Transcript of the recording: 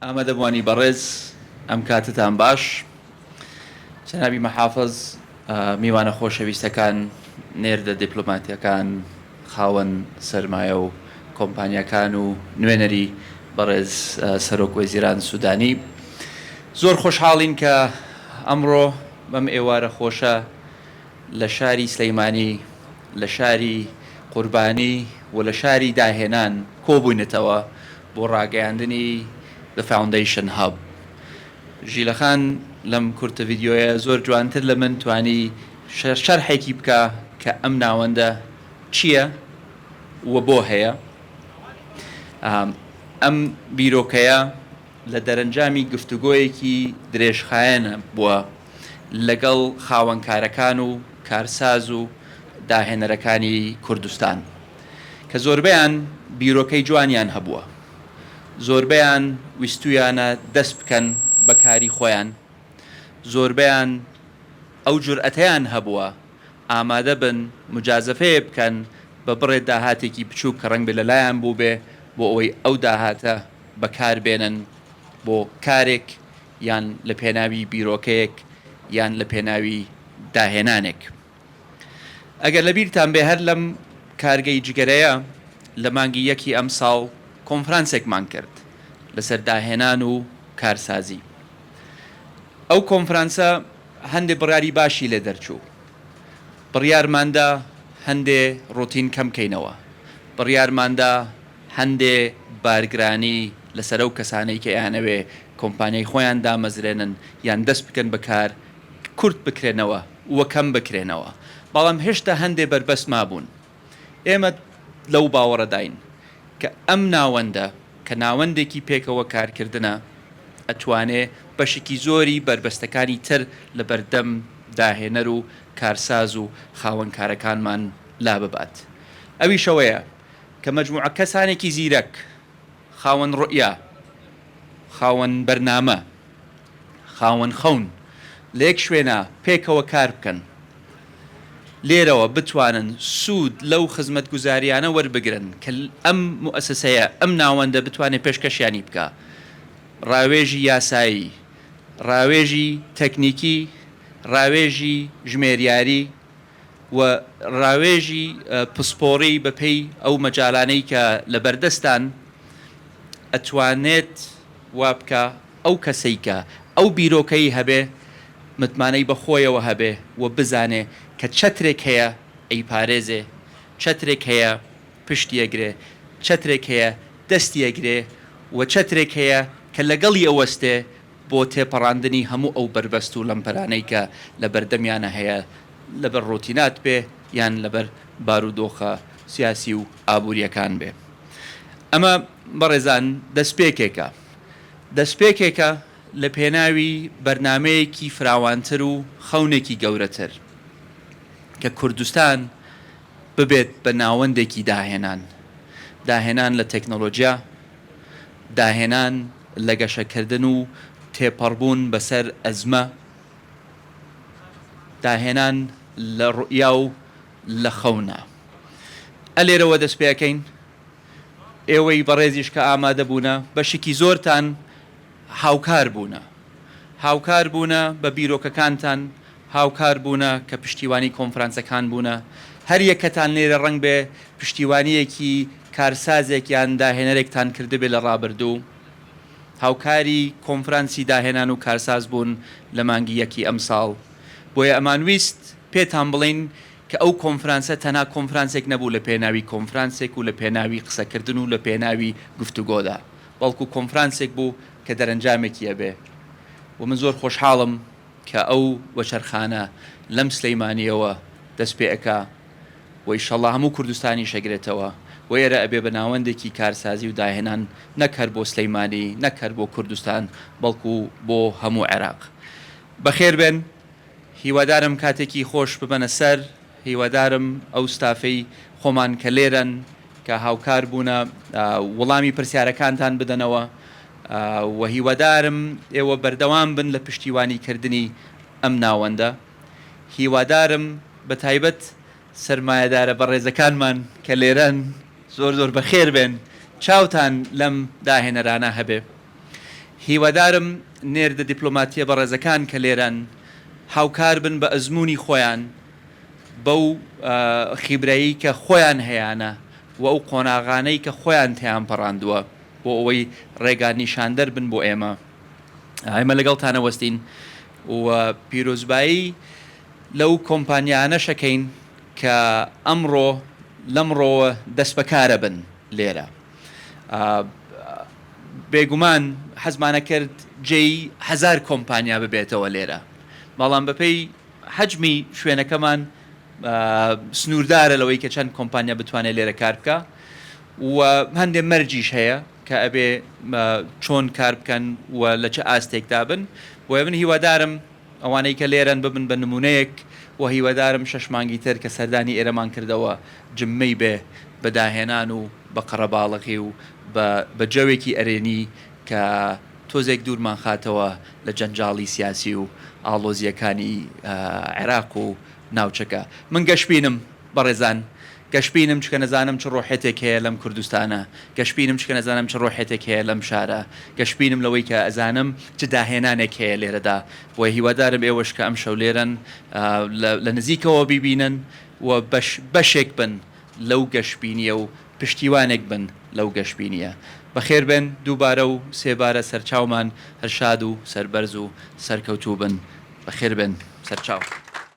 ئامادەبووانی بەڕێز ئەم کاتەتان باش. جەنابی مەحافز، میوانە خۆشەویستەکان، نێردە دیپلۆماتیەکان، خاوەن سەرمایە و کۆمپانیاکان و نوێنەری بەڕێز سەرۆک وەزیران سودانی، زۆر خۆشحاڵین کە ئەمڕۆ بەم ئێوارە خۆشە لە شاری سلیمانی، لە شاری قوربانی و لە شاری داهێنان کۆبووینەتەوە بۆ ڕاگەیاندنی The Foundation Hub. ژیلە خان لەم کورتە ڤیدیۆیە زۆر جوانتر لە من توانی شەرحێکی بکا کە ئەم ناوەندە چییە و بۆ هەیە. ئەم بیرۆکەیە لە دەرەنجامی گفتوگۆیەکی درێژخایەنە بووە لەگەڵ خاوەنکارەکان و کارساز و داهێنەرەکانی کوردستان کە زۆربەیان بیرۆکەی جوانیان هەبووە، زۆربەیان ویستوویانە دەست بکەن بە کاری خۆیان، زۆربەیان ئەو جورئەتەیان هەبووە ئامادە بن موجازەفەیە بکەن بە بڕێ داهاتێکی بچووک کە ڕەنگبێ لەلایان بووبێ بۆ ئەوەی ئەو داهاتە بەکار بێنن بۆ کارێک یان لە پێناوی بیرۆکەیەک یان لە پێناوی داهێنانێک. ئەگەر لە بیرتان بێ هەر لەم کارگەی جگەرەیە لە مانگی یەکی ئەمساڵ کۆنفرانسێکمان کرد لەسەر داهێنان و کارسازی. ئەو کۆنفرانسە هەندێ بڕیاری باشی لێ دەرچوو. بڕیارماندا هەندێ ڕۆتین کەم کەینەوە. بڕیارماندا هەندێ بارگرانی لەسەر ئەو کەسانەی کە ئەیانەوێ کۆمپانیای خۆیان دامەزرێنن یان دەست بکەن بە کار کورت بکرێنەوە و کەم بکرێنەوە، بەڵام هێشتا هەندێ بەربەست مابوون. ئێمە لەو باوەڕەداین کە ئەم ناوەندە کە ناوەندێکی پێکەوە کارکردنە ئەتوانێ بەشێکی زۆری بەربەستەکانی تر لە بەردەم داهێنەر و کارساز و خاوەنکارەکانمان لاببات. ئەویش ئەوەیە کە مەجموعە کەسانێکی زیرەک، خاوەن ڕوئیا، خاوەن بەرنامە، خاوەن خەون لە یەک شوێنا پێکەوە کار بکەن، لێرەوە بتوانن سوود لەو خزمەتگوزارییانە وەربگرن کە ئەم موئەسەسەیە، ئەم ناوەندە بتوانێ پێشکەشیانی بکا، ڕاوێژی یاسایی، ڕاوێژی تەکنیکی، ڕاوێژی ژمێریاری، و ڕاوێژی پسپۆڕی بە پێی ئەو مەجالانەی کە لە بەردەستان ئەتوانێت وا بکا ئەو کەسەی کە ئەو بیرۆکەی هەبێ متمانەی بە خۆیەوە هەبێ و بزانێ کە چەترێک هەیە ئەیپارێزێ، چەترێک هەیە پشتی ئەگرێ، چەترێک هەیە دەستی ئەگرێ و چەترێک هەیە کە لەگەڵی ئەوەستێ بۆ تێپەڕاندنی هەموو ئەو بەربەست و لەمپەرانەی کە لە بەردەمیانە هەیە لەبەر ڕۆتینات بێ یان لەبەر بارودۆخە سیاسی و ئابوورییەکان بێ. ئەمە بەڕێزان دەستپێکێکە. دەستپێکێکە لە پێناوی بەرنامەیەکی فراوانتر و خەونێکی گەورەتر کە کوردستان ببێت بە ناوەندێکی داهێنان. داهێنان لە تێکنۆلۆجیا، داهێنان لە گەشەکردن و تێپەڕبوون بەسەر ئەزمە، داهێنان لە ڕوئیا و لە خەونە. ئە لێرەوە دەست پێ ئەکەین. ئێوەی بەڕێزیش کە ئامادە بوونە، بەشێکی زۆرتان هاوکار بوونە. هاوکار بوونە بە بیرۆکەکانتان، هاوکار بوونە کە پشتیوانی کۆنفرانسەکان بوونە. هەر یەکەتان لێرە ڕەنگبێ پشتیوانییەکی کارسازێک یان داهێنەرێکتان کردبێ لە ڕابردوو. هاوکاری کۆنفرانسی داهێنان و کارساز بوون لە مانگی یەکی ئەمساڵ. بۆیە ئەمانویست پێتان بڵێین کە ئەو کۆنفرانسە تەنها کۆنفرانسێک نەبوو لە پێناوی کۆنفرانسێک و لە پێناوی قسەکردن و لە پێناوی گفتوگۆدا، بەڵکو کۆنفرانسێک بوو کە دەرەنجامێکی ئەبێ و من زۆر خۆشحاڵم کە ئەو وەچەرخانە لەم سلیمانییەوە دەست پێ ئەکا و ئیشەڵا هەموو کوردستانیش ئەگرێتەوە و ئێرە ئەبێ بە ناوەندێکی کارسازی و داهێنان نەک هەر بۆ سلیمانی، نەک هەر بۆ کوردستان، بەڵکو بۆ هەموو عێراق. بەخێر بێن، هیوادارم کاتێکی خۆش ببەنە سەر، هیوادارم ئەو ستافەی خۆمان کە لێرەن، کە هاوکار بوونە وڵامی پرسیارەکانتان بدەنەوە و هیوادارم ئێوە بەردەوام بن لە پشتیوانی کردنی ئەم ناوەندە. هیوادارم بە تایبەت سەرمایەدارە بەڕێزەکانمان کە لێرەن زۆر زۆر بەخێر بێن، چاوتان لەم داهێنەرانە هەبێ. هیوادارم نێردە دیپلۆماتییە بەڕێزەکان کە لێرەن هاوکار بن بە ئەزموونی خۆیان، بەو خیبرەی کە خۆیان هەیانە و ئەو قۆناغانەی کە خۆیان تێیان پەڕاندووە بۆ ئەوەی ڕێگا نیشاندەر بن بۆ ئێمە. ئێمە لەگەڵتانە وەستین و پیرۆزبایی لەو کۆمپانیانەش ئەکەین کە ئەمڕۆ لەمڕۆوە دەستبەکارە بن لێرە. بێگومان حەزمانە کرد جێی هەزار کۆمپانیا ببێتەوە لێرە، بەڵام بەپێی حەجمی شوێنەکەمان سنووردارە لەوەی کە چەند کۆمپانیا بتوانێت لێرە کار بکە و هەندێک مەرجیش هەیە کە ئەبێ چۆن کار بکەن و لە چ ئاستێکدا بن. بۆیە من هیوادارم ئەوانەی کە لێرەن ببن بە نموونەیەک و هیوادارم شەش مانگی تر کە سەردانی ئێرەمان کردەوە جممەی بێ بە داهێنان و بە قەڕەباڵغی و بە بە جەوێکی ئەرێنی کە تۆزێک دوورمان خاتەوە لە جەنجاڵی سیاسی و ئاڵۆزییەکانی عێراق و ناوچەکە. من گەشبینم بەڕێزان، گەشبینم چونکە نەزانم چ ڕۆحێتێک هەیە لەم کوردستانە، گەشبینم چونکە نەزانم چ ڕۆحێتێک هەیە لەم شارە، گەشبینم لەوەی کە ئەزانم چ داهێنانێک هەیە لێرەدا، بۆیە هیوادارم ئێوەش کە ئەمشەو لێرەن لە نزیکەوە بیبینن و بەش بەشێک بن لەو گەشبینییە و پشتیوانێک بن لەو گەشبینییە. بەخێربێن دووبارە و سێبارە سەرچاومان هەر شاد و سەربەرز و سەرکەوتوو بن. بەخێربێن سەرچاو.